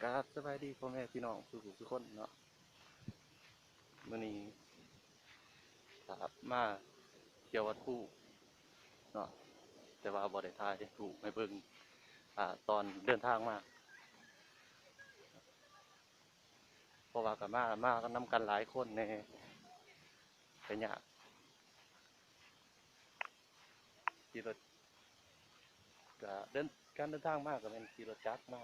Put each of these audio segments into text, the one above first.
ກາບສະບາຍດີພໍ່ແມ່ພີ່ນ້ອງສູ່ໆຄົນເນາະ. ມື້ນີ້ ອ່າ ມາທ່ຽວວັດພູເນາະ, ແຕ່ວ່າບໍ່ໄດ້ຖ່າຍຮູບໃຫ້ເບິ່ງ ອ່າ ຕອນເດີນທາງມາ ເພາະວ່າກໍມາ ມາກັນນຳກັນຫຼາຍຄົນແດ່ ກໍຍາກ. ຂີ່ລົດ ກະເດີນ ການເດີນທາງມາກະແມ່ນຂີ່ລົດຈັກມາ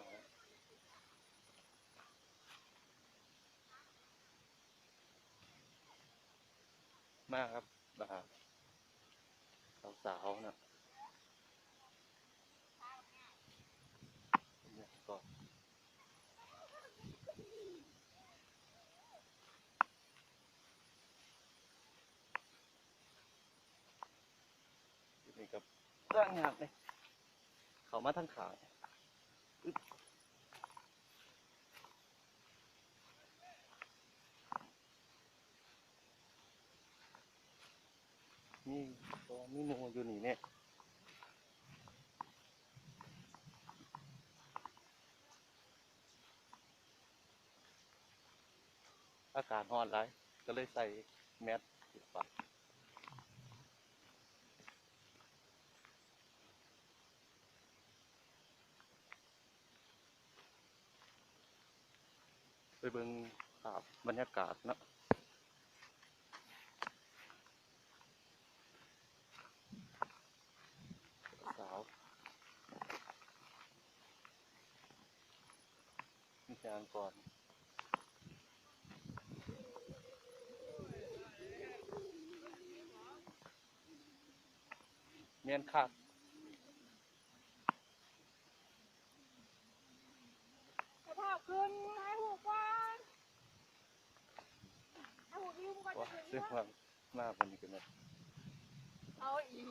ມາກັບ ອ່າ ສາວໆເນາະ. ນີ້ກໍ ທາງຍາກເດ້ ເຂົ້າມາທາງຂ້າງ ອຶບ ມີ ມີໝູ່ຢູ່ນີ້ແນ່. ອາກາດຮ້ອນຫຼາຍ ກໍເລີຍໃສ່ແມັດປິດປາກ. ໄປເບິ່ງພາບບັນຍາກາດເນາະ. ສາວ ມີແຕ່ອັງກອນ ແມ່ນຄັກ. ສະພາບຂຶ້ນ ຖ່າຍຮູບກ່ອນ ຖ່າຍຮູບຢູ່ກ່ອນ. ວ່າ ຈະຂຶ້ນ ເຊິ່ງວ່າມາປານນີ້ກໍແມ່ນ ເອົາອີກ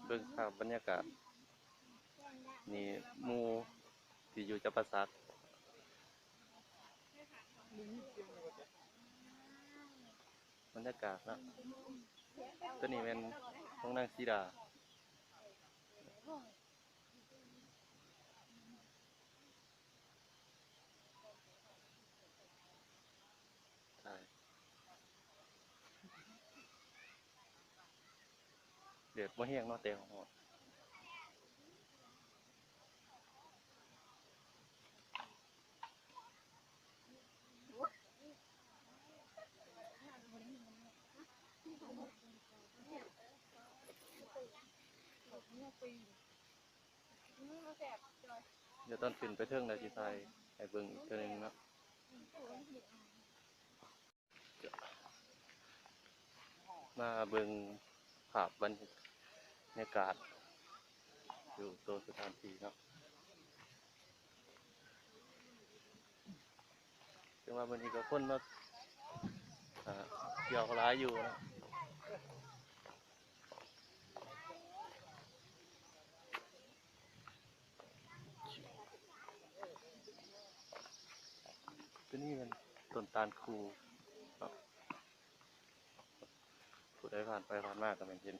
ເບິ່ງພາບບັນຍາກາດ ນີ້ໝູ່ທີ່ຢູ່ຈຳປາສັກ. ບັນຍາກາດເນາະ ຕົວນີ້ແມ່ນຂອງນາງສີດາ ແດດບໍ່ແຮງເນາະ ແຕ່ຮ້ອນ. ດຽວຕອນຂຶ້ນໄປເທິງແລ້ວຊິຖ່າຍໃຫ້ເບິ່ງອີກເທື່ອໜຶ່ງເນາະ. ມາເບິ່ງພາບບັນຍາກາດຢູ່ໂຕສະຖານທີ່ເນາະ. ເຖິງວ່າມື້ນີ້ກໍຄົນມາ ອ່າ ທ່ຽວຫຼາຍຢູ່ເນາະ. ຕົວນີ້ແມ່ນຕົ້ນຕານຄູເນາະ ຜູ້ໃດຜ່ານໄປຜ່ານມາກໍແມ່ນເຫັນ.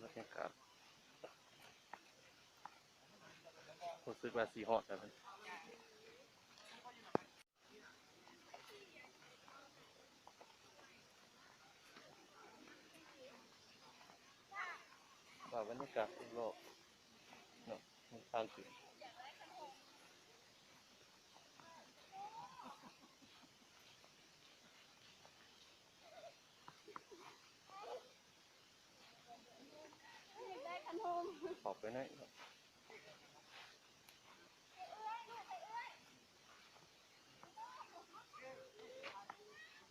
ບັນຍາກາດ ຮູ້ສຶກວ່າຊິຮອດແລ້ວ ວ່າບັນຍາກາດຮອບໆເນາະ ທາງຂຶ້ນ. ເຂົ້າໄປໃນ ວ່າບັນຍາກາດຮອບໆ ເນາະ ເປັນແບບນີ້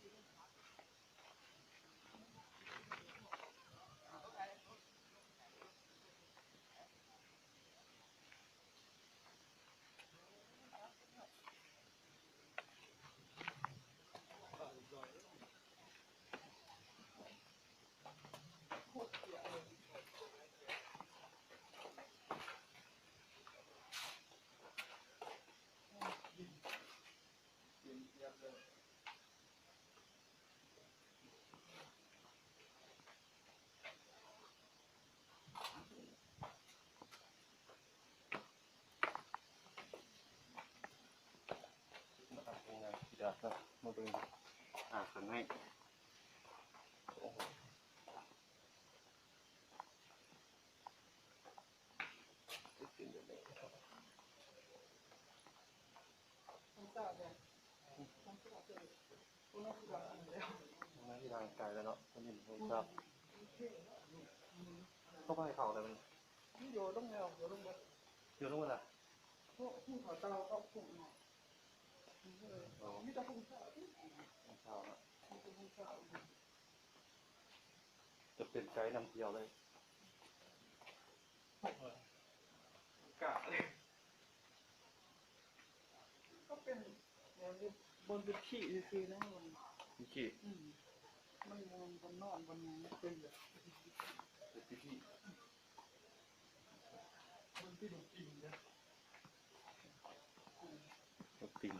ມາເບິ່ງອ່າງຂ້າງໃນ. ເຮົາໄປເຂົ້າແລ້ວມັນ ມັນໂຍລົງແລ້ວ ໂຍລົງເບິດ ໂຍລົງແລ້ວ ພຸ້ນເຂົາເຕົາເຂົາພຸ້ນເນາະ ເອີ ມີແຕ່ພຸ້ນເຂົາ ພຸ້ນເຂົາເນາະ ມີແຕ່ພຸ້ນເຂົາ. ຈະເປັນໄກນຳທ່ຽວເລີຍ ກະເລີຍ ກໍເປັນແນວນີ້ ບ່ອນເປັນຂີ້ຊື່ໆນະ ມັນ ມີຂີ້ ອືມ ມັນບໍ່ແມ່ນບ່ອນນອນ ບ່ອນຫຍັງ ເປັນແບບ ເປັນຂີ້ ມັນຕິດລົງຕີນເດ້ ລົງຕີນ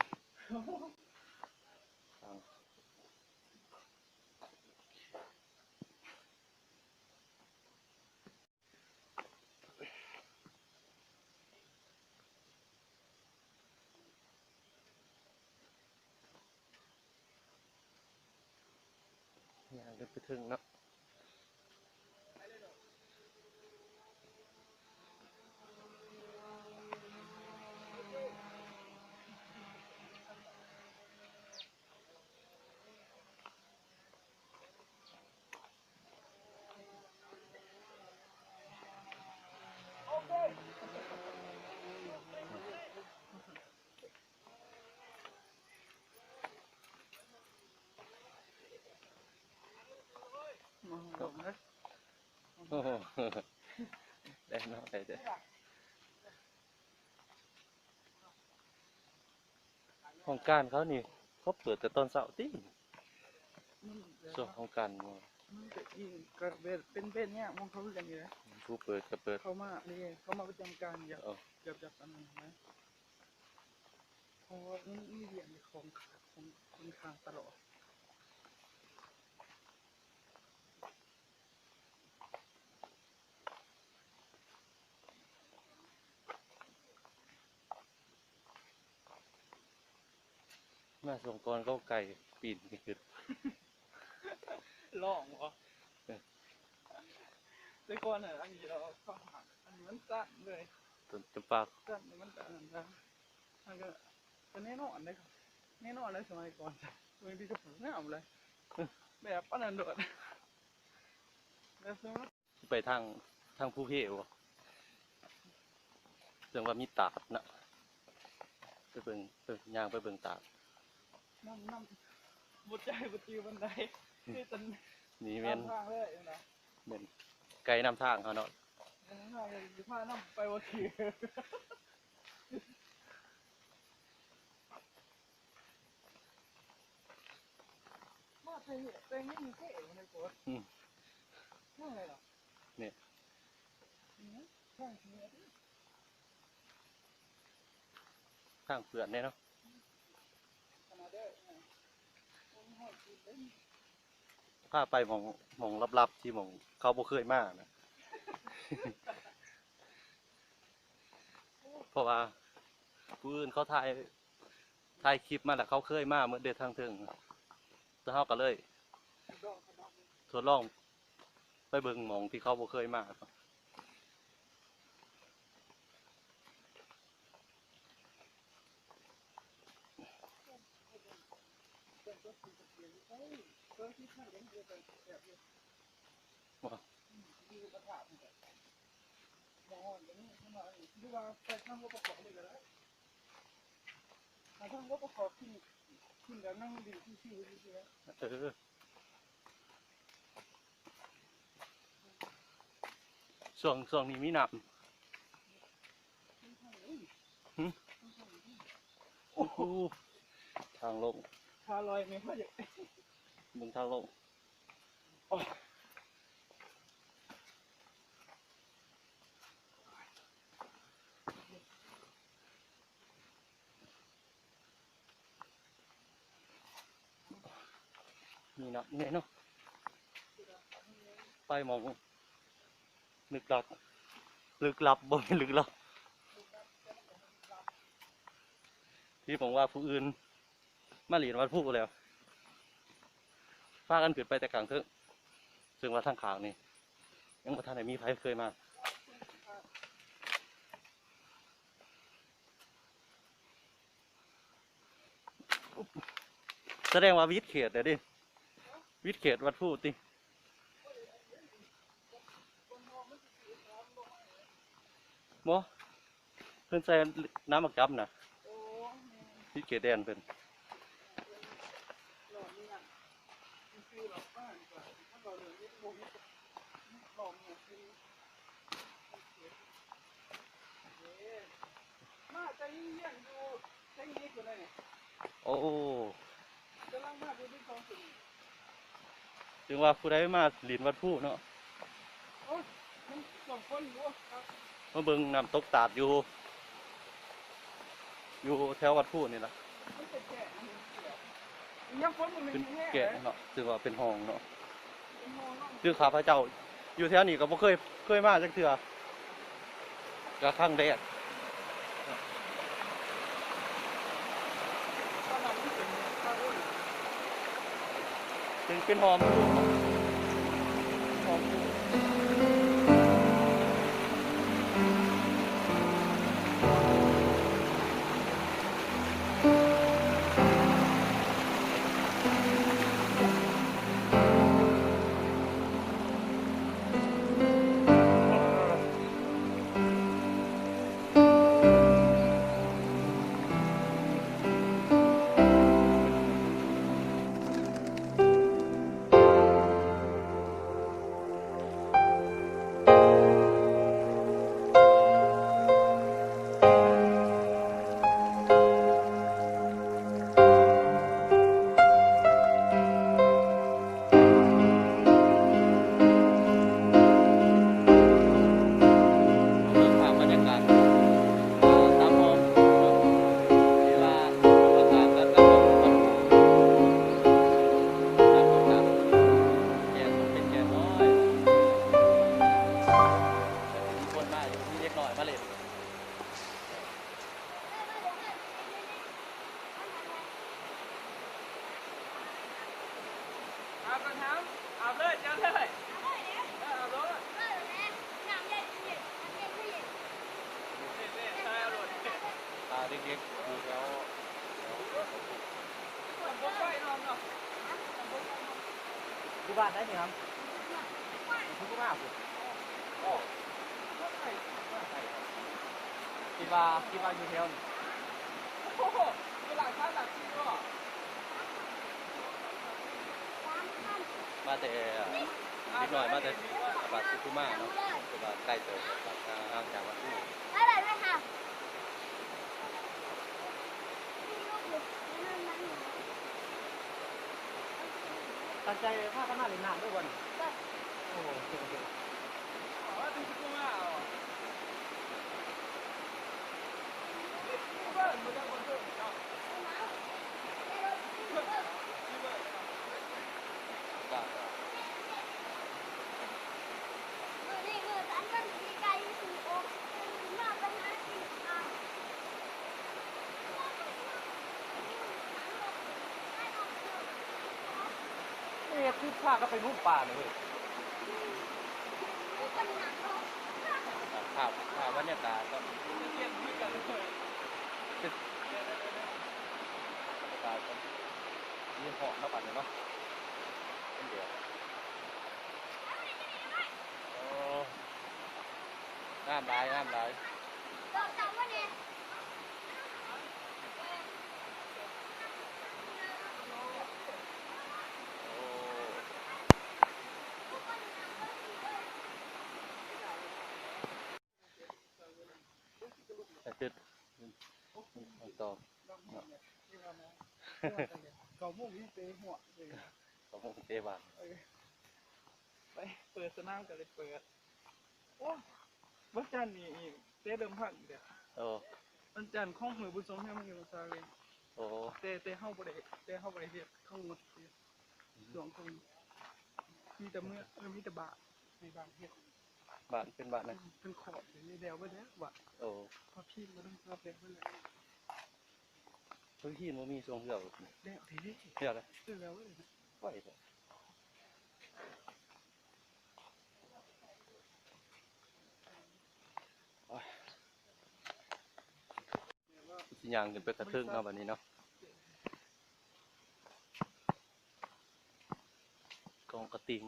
ຍ່າງຂຶ້ນໄປເທິງເນາະ. ໂອ້ໂຫ ໄດ້ເນາະ ໄດ້ເດີ້. ຫ້ອງການເຂົານີ້ ເຂົາເປີດແຕ່ຕອນເຊົ້າຕິ? ມັນແບບ ຊ່ວງຫ້ອງການ ມັນກະອີງ ກະເປັນ ເປັນເວລາຍາມຂອງເຂົາຄືກັນນີ້ແຫຼະ. ຜູ້ເປີດກະເປີດ ເຂົາມານີ້ ເຂົາມາປະຈຳການ ຢາກ ເອີ ຢາກ ຢາກອັນນັ້ນນະ ເພາະວ່າມັນມີວຽກຂອງ ຂອງ ຂອງຄ້າງຕະຫຼອດ. ມາຊ່ວງກ່ອນເຂົາໄກ່ປີນຂຶ້ນ ຮ້ອງບໍ? ເອີ ແຕ່ກ່ອນຫັ້ນ ອັນນີ້ເຮົາ ເຂົາຫາ ອັນນີ້ມັນສັ້ນເລີຍ ຕົ້ນຈຳປາ ສັ້ນ ມັນກະອັນນັ້ນນະ ມັນກະ ກະແນ່ນອນເດ້ ແນ່ນອນເດ້ ສະໄໝກ່ອນ ເບິ່ງທີ່ກະປູງາມເລີຍ ແບບອັນນັ້ນໂລດ ແບບ ຊິໄປທາງ ທາງພູເພບໍ່? ເຊິ່ງວ່າມີຕາດເນາະ ໄປເບິ່ງ ໄປ ຍ່າງໄປເບິ່ງຕາດ ນຳ ນຳ ບໍ່ໃຈ ບໍ່ຈື່ບັນໄດ ມີແຕ່ ນີ້ແມ່ນ ນຳທາງເລີຍນະ ແມ່ນໄກນຳທາງເຮົາເນາະ ນຳທາງເລີຍ ຊິພານຳໄປບໍ່ຖືກ. ມາແຕ່ເຫດແຕ່ງນີ້ເທ່ຢູ່ໃນໂກດ ອືມ ເລື່ອງໃດລະ ນີ້ ອືມ ທາງເຂື່ອນ ທາງເຂື່ອນເດ້ເນາະ ຂະໜາດເດີ ອືມ ພາໄປໝ່ອງ ໝ່ອງລັບໆ ທີ່ໝ່ອງເຂົາບໍ່ເຄີຍມານະ ເພາະວ່າຜູ້ອື່ນເຂົາຖ່າຍ ຖ່າຍຄລິບມາແລ້ວ ເຂົາເຄີຍມາໝົດເດ້ທາງເທິງ ແຕ່ເຮົາກະເລີຍທົດລອງໄປເບິ່ງໝ່ອງທີ່ເຂົາບໍ່ເຄີຍມາ. ບໍ່ ບໍ່ຮ້ອນກະມີ ເພິ່ນວ່າ ຫຼືວ່າໄປທາງບໍ່ປະກອບເລີຍກະໄດ້ ຫາທາງບໍ່ປະກອບຂຶ້ນ ຂຶ້ນແບບນັ່ງຫຼິ້ນຊິວໆ ເອີ ຊ່ວງ ຊ່ວງນີ້ມີນ້ຳ ຫຶ? ໂອ້ໂຫ ທາງລົງ ຂາລອຍແມ່ນບໍ່ ເບິ່ງທາງລົງ. ໂອ້ຍ ເ ນີ້ນະ ນີ້ເນາະ ໄປໝ່ອງລຶກລັບ ລຶກລັບ ບໍ່ແມ່ນລຶກລັບ ທີ່ບອກວ່າຜູ້ອື່ນມາຫຼິ້ນວັດພູແລ້ວ ພາກັນຂຶ້ນໄປແຕ່ກາງເທິງ ເຊິ່ງວ່າທາງຂ້າງນີ້ ຍັງບໍ່ທັນໄດ້ມີໃຜເຄີຍມາ. ສະແດງວ່າວິດເຂດແລ້ວເດ້ ວິດເຂດວັດພູຕິ ບໍ່ ເພິ່ນໃສ່ນ້ຳໝາກຈັບນະ ວິດເຂດແດນເພິ່ນ. ມາແຕ່ຮຽນຢູ່ເຊງອີກພຸ້ນເດ້ນີ້ ໂອ້ ກຳລັງມາຢູ່ເປັນສອງຄົນ ເຖິງວ່າຜູ້ໃດມາຫຼິ້ນວັດພູເນາະ ໂອ້ຍ ມັນສອງຄົນຢູ່ ມາເບິ່ງນ້ຳຕົກຕາດຢູ່ ຢູ່ແຖວວັດພູນີ້ລະ ມັນເປັນແກ່ ຍາມຝົນມັນເປັນແກ່ເນາະ ຖືວ່າເປັນຮ່ອງເນາະ ເປັນຮ່ອງເນາະ ຄືຂ້າພະເຈົ້າຢູ່ແຖວນີ້ກໍບໍ່ເຄີຍ ເຄີຍມາຈັກເທື່ອ ກໍຄັ້ງແລກ ຕອນນັ້ນມັນເປັນ ເປັນ ເປັນຮ່ອງ ຮ່ອງ. ເບິ່ງພາບບັນຍາກາດຕາມຫ້ອງເນາະ ທີ່ວ່າອາກາດກຳລັງ ແດດເປັນແດດນ້ອຍ ມີຄົນມາຢູ່ ມີເດັກນ້ອຍມາຫຼິ້ນ. ອາບກ່ອນຫາມ ອາບເລີຍ ເຈົ້າເລີຍ ເອີ ອາບໂລດ ເລັກໆ ຢູ່ແຖວ ຕຳບົນໄວ້ເນາະ ເນາະ ຕຳບົນໄວ້ເນາະ ຢູ່ບ້ານໃດນີ້ຫຳ? ຢູ່ພຸ້ນ ຢູ່ບ້ານພຸ້ນ ໂອ້ ຄິດວ່າ ຄິດວ່າຢູ່ແຖວນີ້ ໂອ້ໂຫ ຢູ່ຫຼັກສາມຫຼັກສີ່ບໍ? ມາແຕ່ ເດັກນ້ອຍມາແຕ່ບ້ານສຸຂຸມາເນາະ ແຕ່ວ່າໄກເຕີບ ຫ່າງຈາກວັດພູ. ຕັ້ງໃຈພາກັນມາຫຼິ້ນນ້ຳເດີບໍ່ນີ້? ໂອ້ ເຮັດຄືພາກັນໄປງຸ້ມປາເລີຍເວີຍ ພາບ ພາບບັນຍາກາດເນາະ ບາດນີ້ເນາະ ເປັນແດດ ໂອ້ ງາມຫຼາຍ ງາມຫຼາຍ. ເກົ້າໂມງເຕະບານ ໄປເປີດສະໜາມກໍໄດ້ເປີດ. ໂອ້ ວັນຈັນນີ້ເຕະເລີ່ມພັກອີກແລ້ວ. ໂອ້ ວັນຈັນຂອງມື້ບຸນສົງແຮງມັນຢູ່ສາເວ. ໂອ້ ແຕ່ ແຕ່ເຮົາບໍ່ໄດ້ ແຕ່ເຮົາບໍ່ໄດ້ເຮັດ ເຂົາງົດຊື່. ຊ່ວງໂຄວິດ ມີແຕ່ເມືອງ ເອີ ມີແຕ່ບ້ານ ໃນບ້ານເຮັດ ບ້ານເປັນບ້ານນະ ເປັນຂອບເລີຍ ແລ້ວເບິດແລ້ວ ບ້ານ ໂອ້ ພໍພີມາເບິ່ງຮອບແລ້ວເບິດແລ້ວ ເອີ ຫີນບໍ່ມີຊ່ວງເຮືອ ແລ້ວເດ້ ແລ້ວເດ້ ແລ້ວເບິດແລ້ວ ໄວແທ້ ໂອ້ຍ ຊິຍ່າງຂຶ້ນໄປທາງເທິງເນາະ ບັດນີ້ເນາະ ກອງກະຕິງ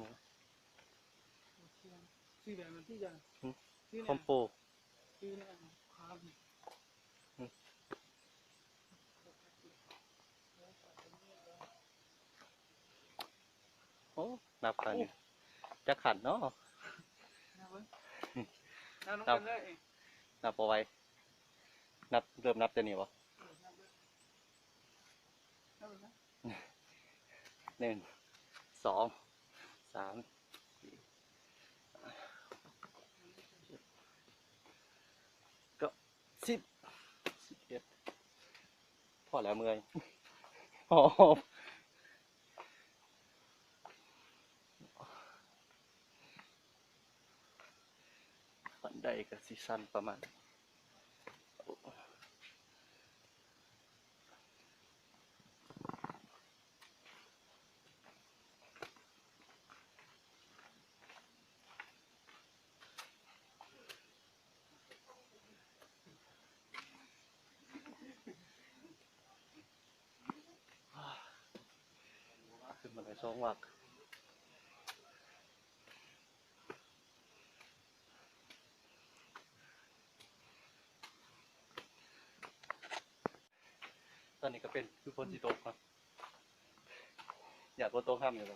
ຊື້ແບບນັ້ນຕິ ຫຶ ຄອມໂປ ຊື້ແນວ ໂອ້ ນັບຄັນ ໂອ້ ຈັກຄັນເນາະ ນັບເບິ່ງ ນັບນຳກັນເລີຍ ນັບບໍ່ໄຫວ ນັບ ເລີ່ມນັບແຕ່ນີ້ບໍ່ ເອີ ນັບເບິ່ງ ນັບເບິ່ງນະ ໜຶ່ງ ສອງ ສາມ ສີ່ ເກົ້າ ສິບ ສິບເອັດ ພໍແລ້ວເມື່ອຍ ຫອບ ບັນໄດກໍຊິຊັນປະມານ ຂຶ້ນມາໄດ້ສອງວັກ ຕອນນີ້ກໍເປັນຄືຝົນຊິຕົກເນາະ ຢ້ານຝົນຕົກນຳຢູ່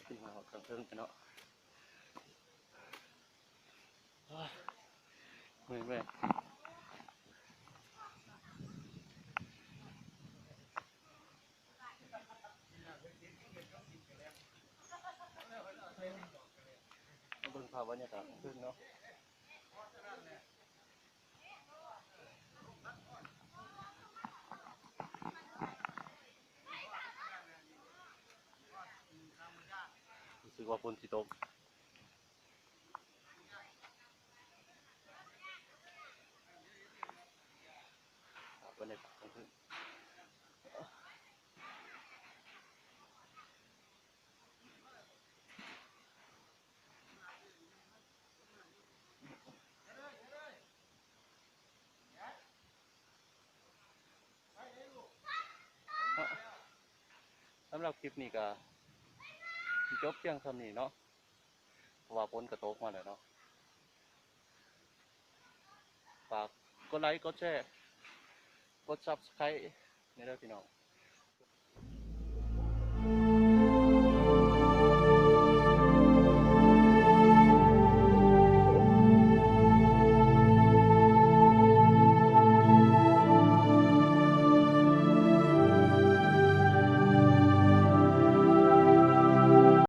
ຂຶ້ນມາຮອດທາງເທິງແລ້ວເນາະ ໂອ້ຍ ເມື່ອຍໆ ມາເບິ່ງພາບບັນຍາກາດກາງຄືນເນາະ ຮູ້ສຶກວ່າຝົນຊິຕົກ ບັນຍາກາດກາງຄືນ ສຳລັບຄລິບນີ້ກໍຊິຈົບພຽງສ່ຳນີ້ເນາະ ເພາະວ່າຝົນກໍຕົກມາແລ້ວເນາະ ຝາກກົດໄລ ກົດແຊ ກົດ Subscribe ແດ່ເດີພີ່ນ້ອງ.